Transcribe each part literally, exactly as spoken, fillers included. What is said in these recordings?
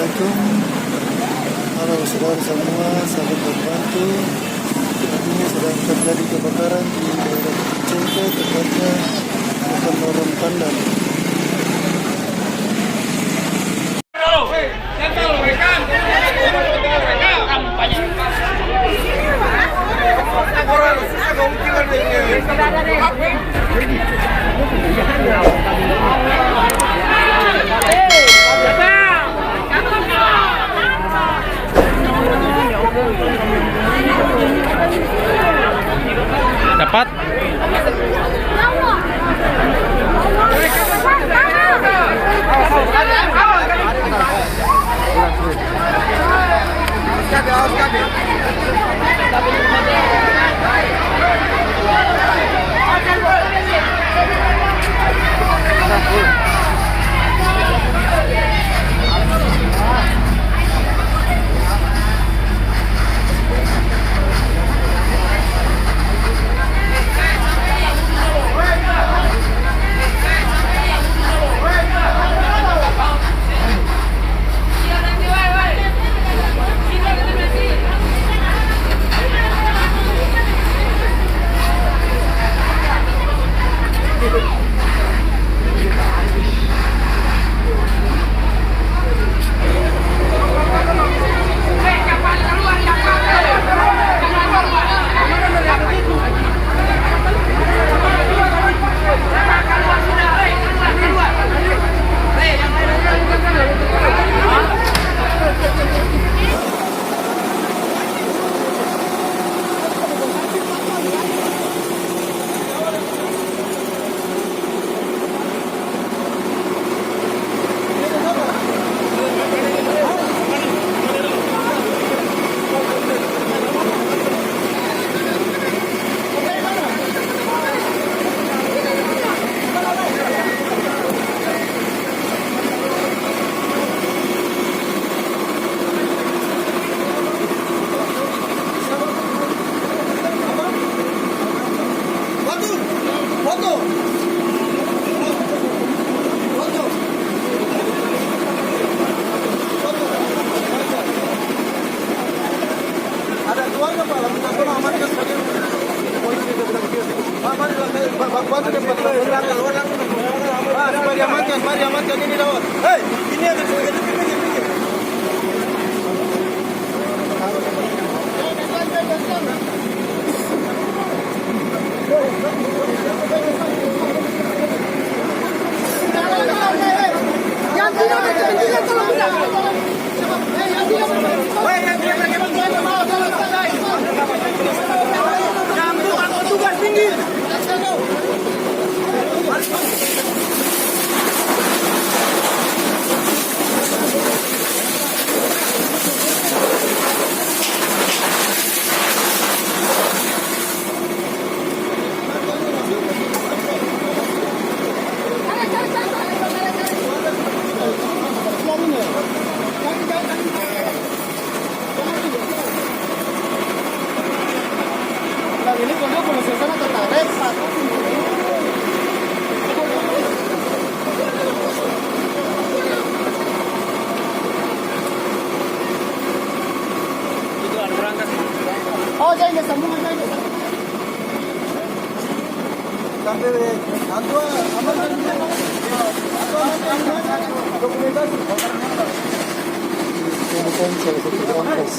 Assalamualaikum. Halo saudara semua, sahabat Pembantu. Saat ini sedang terjadi kebakaran di daerah Cengke, tepatnya Pekan Lorong Pandan. Dapat. Ada keluarga, Pak, minta tolong amankan saja. Polisi dia bilang begitu. Pak, mari, Pak, Pak, bantu dia, Pak, Pak, Pak, mari amankan, mari amankan ini lewat. Hei, ini ada keluarga, pinggir, pinggir. Oh, jadi semua, jadi. Sampe antua amankan, antua amankan dokumentasi. Ini kan salah satu berangkas.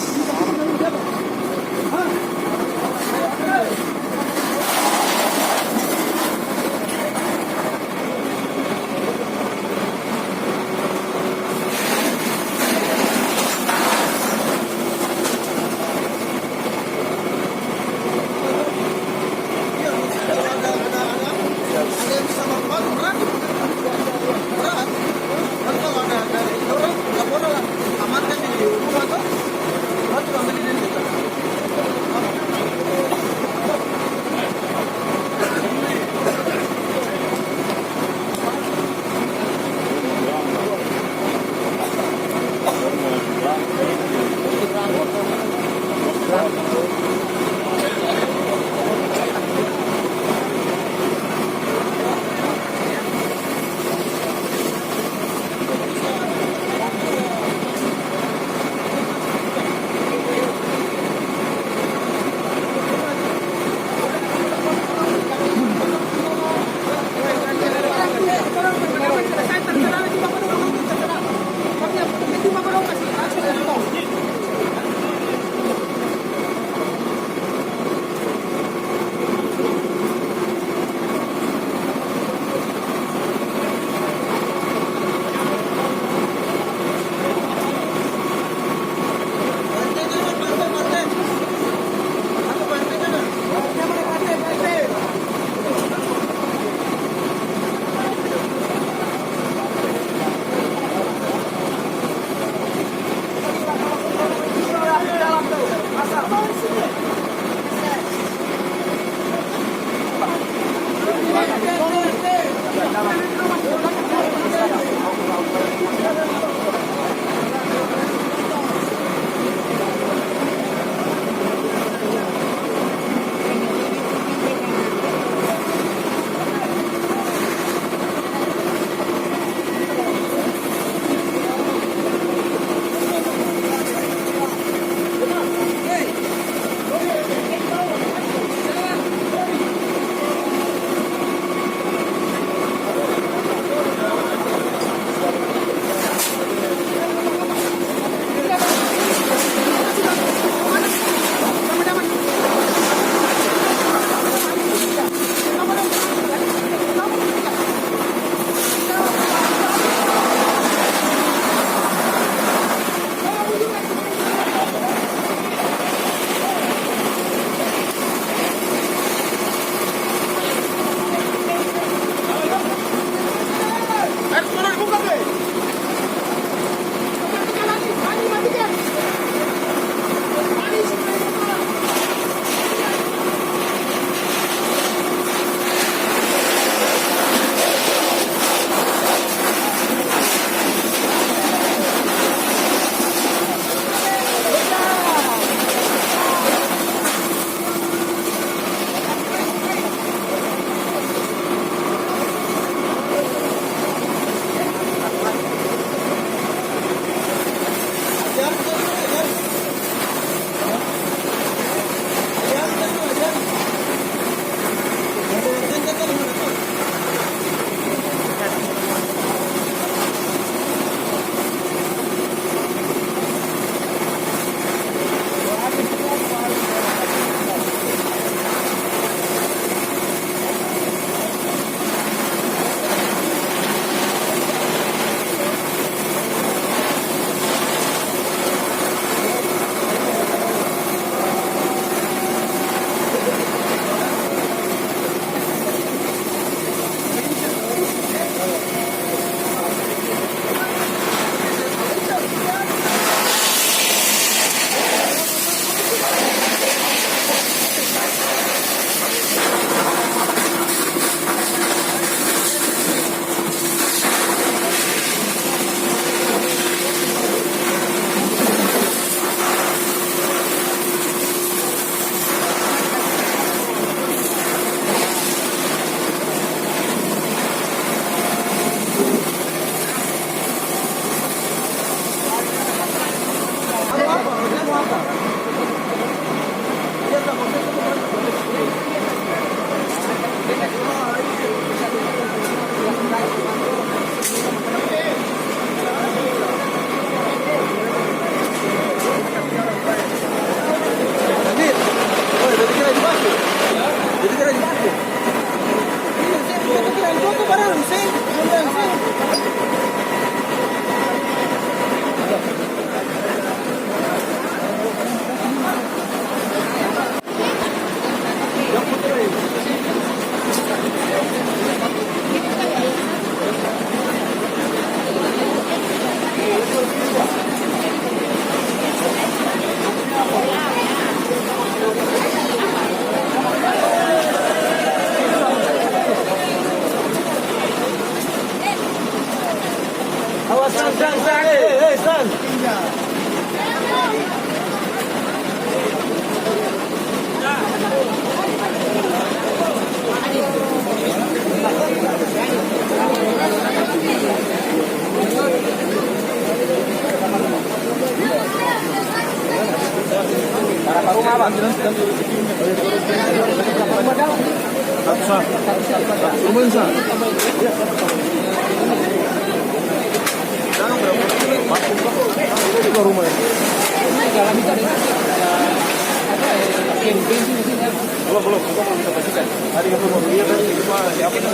Belum, belum, kita belum kita pastikan. Hari itu baru dia tadi, cuma siapa tuh?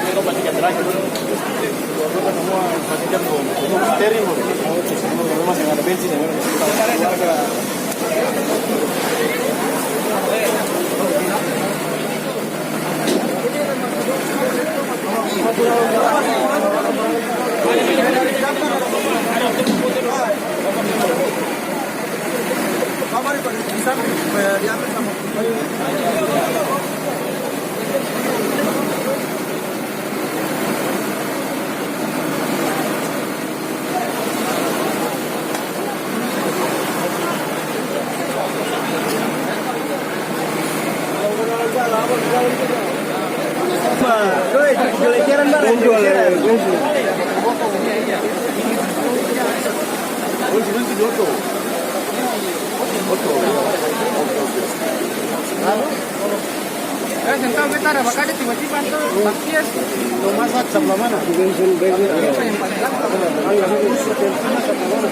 Kita pastikan terakhir. Dua-dua kan semua pastikan tuh. Steril, bro. Masih ada bensin, ya, bro. Eh, seng tau beta ada bakal tiba-tiba tu, tapi ya, Thomas WhatsApp lah mana? Bensin, bensin. Itu yang paling gampang. Ayo, aku suruh bensin WhatsApp lah mana?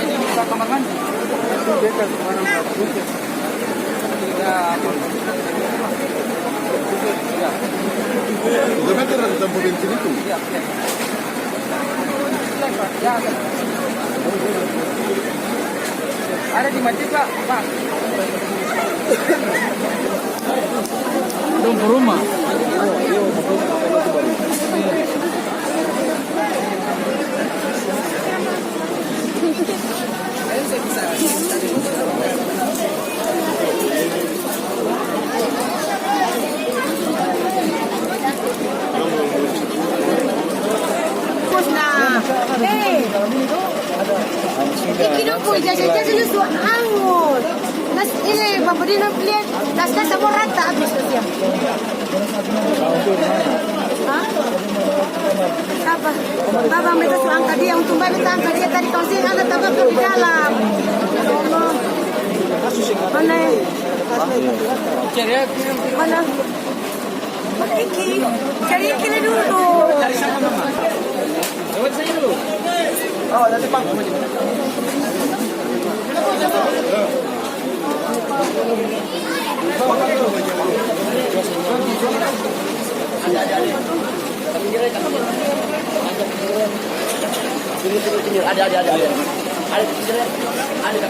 Itu kamar mandi. Itu beta sekarang buat bensin. Ya, apa? Ya. Udah beta ada tampa bensin itu. Iya, iya. Ada di Matika, Pak. Dong ke rumah. Nah, eh, iki dong pung ijazah-ijazah ni su angus. Nas, ini, Bapa Dino lia, tas-tas samua rata abis tu siang. Hah? Apa? Bapa, beta su angka dia, untung bae beta angka dia tadi, kalo seng ana tabakar di dalam. Ya Allah. Mana? Mana? Mana Iki? Cari Iki lai dulu. Ada, ada, ada, ada. Ada, ada, ada.